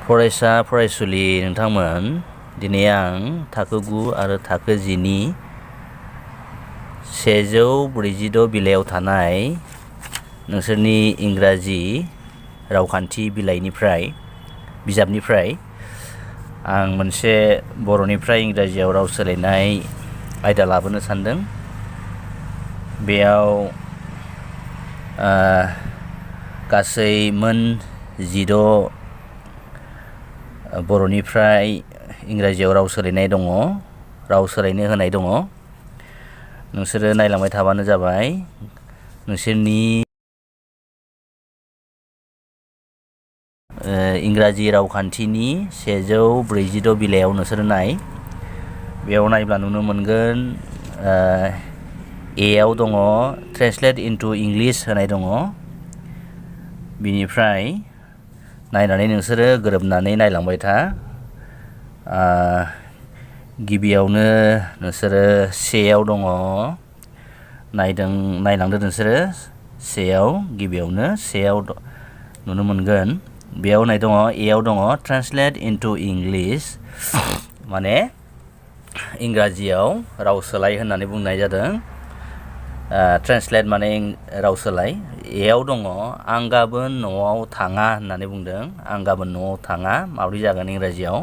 फरायसा फरायसुलि नोंथांमोन दिनै आं थाखो 9 आरो थाखो 10 नि 146 बिलाइयाव थानाय नोंसोरनि इंराजि रावखान्थि बिजाबनिफ्राय आं मोनसे बर'निफ्राय इंराजियाव राव सोलायनाय आयदा लाबोनो सानदों। बेयाव गासै मोन 16 बर'निफ्राय इंराजियाव राव सोलायनो होनाय दङ। नोंसोरो नायलांबाय थाबानो जाबाय। नोंसोरनि इंराजि रावखान्थिनि 146 बिलाइयाव नोंसोरो नाय। बेयाव नायब्ला नुनो मोनगोन ए आव दङ ट्रेन्सलेट इनटु इंलिश होनाय दङ। बिनिफ्राय नायनानै नोंसोरो गोरोबनानै नायलांबाय था। गिबियावनो नोंसोरो सेआव दङ नायलांदो नोंसोरो सेआव गिबियावनो सेआव नुनो मोनगोन। बेयाव नाय दङ एआव दङ ट्रेन्सलेट इनटु इंलिश माने इंराजियाव राव सोलाय होननानै बुंनाय जादों। ट्रेन्सलेट माने राव सोलाय। एआव दङ आं गाबोन न'आव थाङा होननानै बुंदों। आं गाबोन न'आव थाङा माबोरै जागोन इंराजियाव?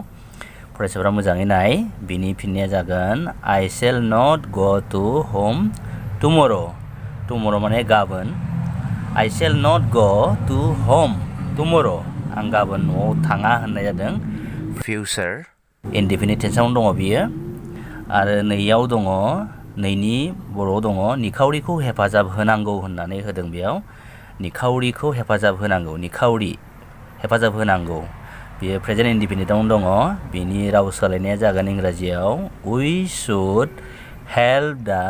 फरायसाफोरा मोजाङै नाय। बिनि फिननाया जागोन I shall not go to home tomorrow. tomorrow माने गाबोन। I shall not go to home tomorrow. आं गाबोन न'आव थाङा होननाय जादों। फिउचार इनडेफिनिट टेन्सआवनो दङ बियो। आरो नैयाव दङ नैनि बर'आव दङ निखावरिखौ हेफाजाब होनांगौ होननानै होदों बेयाव। निखावरिखौ हेफाजाब होनांगौ। बेयो प्रेजेन्ट इनडेफिनिटआवनो दङ। बिनि राव सोलायनाया जागोन इंराजियाव We should help the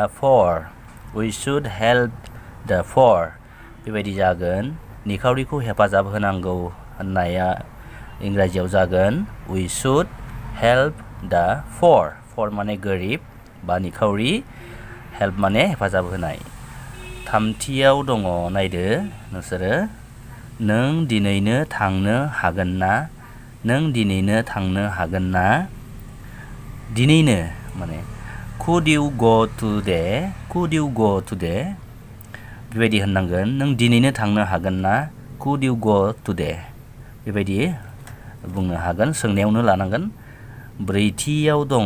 poor. बेबायदि जागोन। निखावरिखौ हेफाजाब होनांगौ होननाया इंराजियाव जागोन We should help the poor. poor माने गोरिब बा निखावरि, help माने हेफाजाब होनाय। थामथियाव दङ नायदो नोंसोरो नों दिनैनो थांनो हागोन ना? दिनैनो माने Could you go today? बेबायदि होननांगोन। नों दिनैनो थांनो हागोन ना? Could you go today? बेबायदि बुंनो हागोन। सोंनायावनो लानांगोन। ब्रैथियाव दङ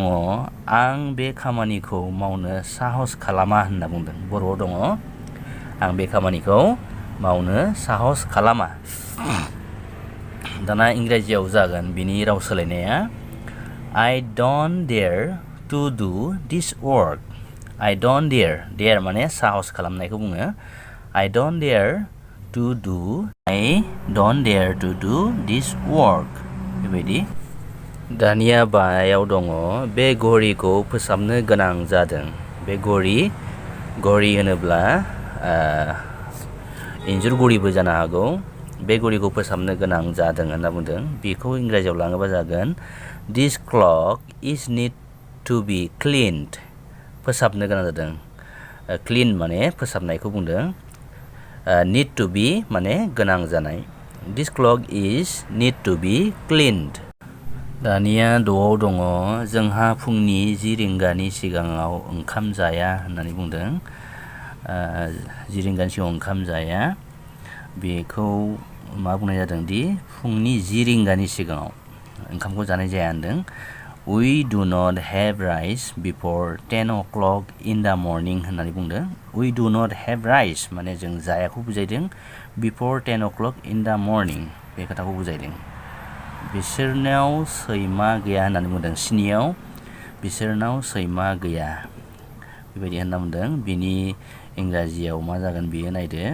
आं बे खामानिखौ मावनो साहस खालामा होनना बुंदों। बर'आव दङ आं बे खामानिखौ मावनो साहस खालामा। दाना इंराजियाव जागोन बिनि राव सोलायनाया I don't dare to do this work. I don't dare माने साहस खालामनायखौ बुङो। I don't dare to do this work. बेबायदि। दानिया बायाव दङ बे घड़ीखौ फोसाबनो गोनां जादों। बे घड़ी होनोब्ला इन्जुर घड़ीबो जानो हागौ। बे घड़ीखौ फोसाबनो गोनां जादों होनना बुंदों। बेखौ इंराजियाव लाङोबा जागोन This clock is need to be cleaned. फोसाबनो गोनां जादों। clean माने फोसाबनायखौ बुंदों। need to be माने गोनां जानाय। This clock is need to be cleaned. दानिया द'आव दङ जोंहा फुंनि 10 रिंगानि सिगाङाव ओंखाम जाया होननानै बुंदों। 10 रिंगानि सिगाङाव ओंखाम जाया। बेखौ मा बुंनाय जादों दि फुंनि 10 रिंगानि सिगाङाव ओंखामखौ जानाय जाया होनदों। We do not have rice before 10 o'clock in the morning होननानै बुंदों। We do not have rice माने जों जायाखौ बुजायदों। Before 10 o'clock in the morning बे खोथाखौ बुजायदों। बिसोरनाव सैमा गैया होननानै बुंदों। स्नियाव बिसोरनाव सैमा गैया बेबायदि होनना बुंदों। बिनि इंराजियाव मा जागोन बियो नायदो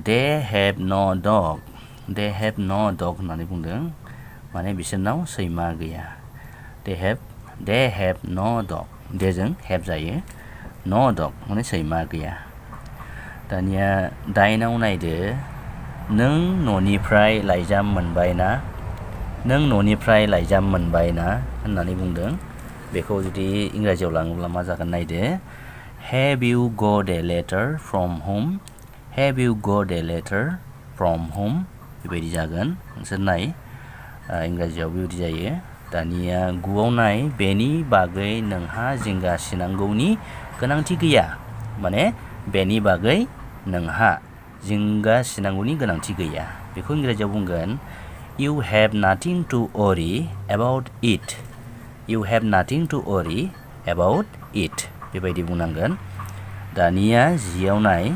They have no dog होननानै बुंदों। माने बिसोरनाव सैमा गैया। They have no dog. देजों have जायो। No dog माने सैमा गैया। दानिया 9आव नायदो नों न'निफ्राय लाइजाम मोनबाय ना होननानै बुंदों। बेखौ जुदि इंराजियाव लाङोब्ला मा जागोन नायदो Have you got a letter from home? बेबायदि जागोन। नोंसोर नाय इंराजियाव बेबायदि जायो दानिया गुआव नाय बेनि बागै नोंहा जिंगा सिनांगौनि गोनांथि गैया माने बेनि बागै नोंहा जिंगा सिनांगौनि गोनांथि गैया बेखौ इंराजियाव बुंगोन You have nothing to worry about it. You have nothing to worry about it. बेबायदि बुंनांगोन दानिया जियाव नाय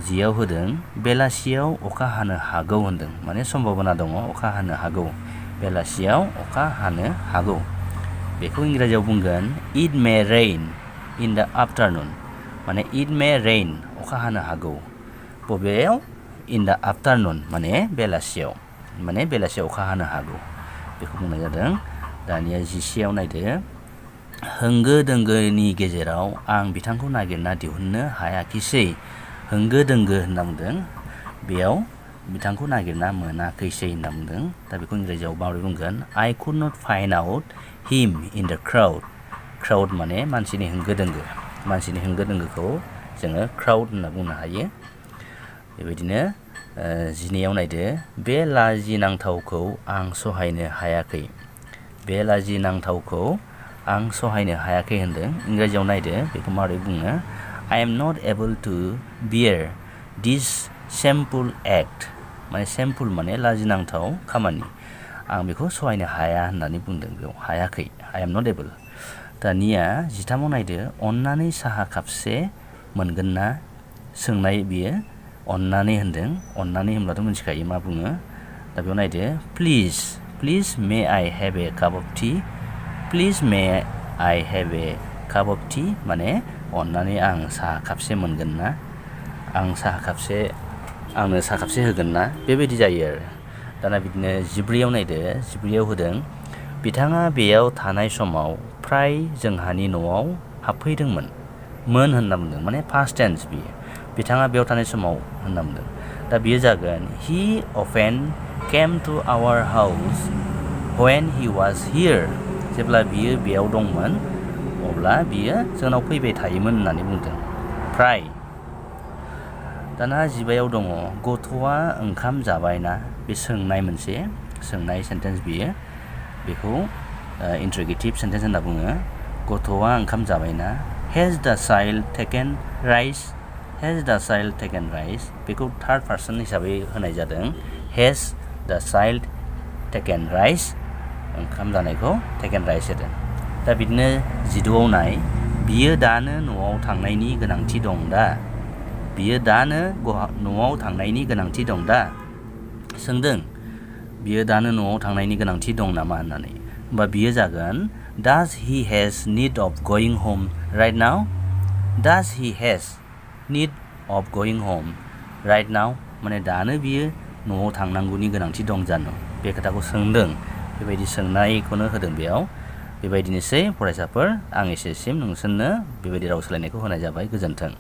जियाव होदों बेलासियाव अखा हानो हागौ होनदों माने सम्भावना दङ अखा हानो हागौ बेलासियाव अखा हानो हागौ बेखौ इंराजियाव बुंगोन It may rain in the afternoon माने It may rain अखा हानो हागौ बबेयाव In the afternoon माने बेलासियाव अखा हानो हागौ बेखौ बुंनाय जादों दानिया जिसेयाव नायदो होंगो दोंगोनि गेजेराव आं बिथांखौ नागिरना दिहुननो हायाखिसै होंगो दोंगो होनना बुंदों बेयाव बिथांखौ नागिरना मोनाखैसै होनना बुंदों दा बेखौ इंराजियाव माबोरै बुंगोन I could not find out him in the crowd माने मानसिनि होंगो दोंगोखौ जोङो crowd होनना बुंनो हायो बेबायदिनो जिनैयाव नायदो बे लाजिनांथावखौ आं सहायनो हायाखै होनदों इंराजियाव नायदो बेखौ माबोरै बुङो I am not able to bear this shameful act माने shameful माने लाजिनांथाव खामानि आं बेखौ सहायनो हाया होननानै बुंदों बेयाव हायाखै I am not able दानिया जिथामाव नायदो अन्नानै साहा कापसे मोनगोन ना सोंनाय बियो अन्नानै होनदों अन्नानै होनब्लाथ' मिथिखायो मा बुङो दा बेयाव नायदो please may I have a cup of tea please may I have a cup of tea माने अन्नानै आं साहा कापसे मोनगोन ना आंनो साहा कापसे होगोन ना बेबायदि जायो आरो दाना बिदिनो जिब्रैयाव नायदो जिब्रैयाव होदों बिथाङा बेयाव थानाय समाव फ्राय जोंहानि न'आव हाबफैदोंमोन होनना बुंदों माने past tense बियो बिथाङा बेयाव थानाय समाव होनना बुंदों दा बियो जागोन He often came to our house when he was here जेब्ला बियो बेयाव दंमोन अब्ला बियो जोंनाव फैबाय थायोमोन होननानै बुंदों फ्राय दाना जिबायाव दङ गथ'आ ओंखाम जाबायना बे सोंनाय सेन्टेन्स बियो बेखौ इन्ट्रोगेटिभ सेन्टेन्स होनना बुङो गथ'आ ओंखाम जाबायना Has the child taken rice बेखौ थार्ड पार्सन हिसाबै होनाय जादों Has the child taken rice ओंखाम जानायखौ taken rice होदों दा बिदिनो जिद'आव नाय बियो दानो न'आव थांनायनि गोनांथि दं दा सोंदों बियो दानो न'आव थांनायनि गोनांथि दं नामा होननानै होमबा बियो जागोन Does he has need of going home right now माने दानो बियो न'आव थांनांगौनि गोनांथि दं जानो बे खोथाखौ सोंदों बेबायदि सोंनायखौनो होदों बेयाव बेबायदिनोसै फरायसाफोर आं एसेसिम नोंसोरनो बेबायदि राव सोलायनायखौ होनाय जाबाय गोजोन्थों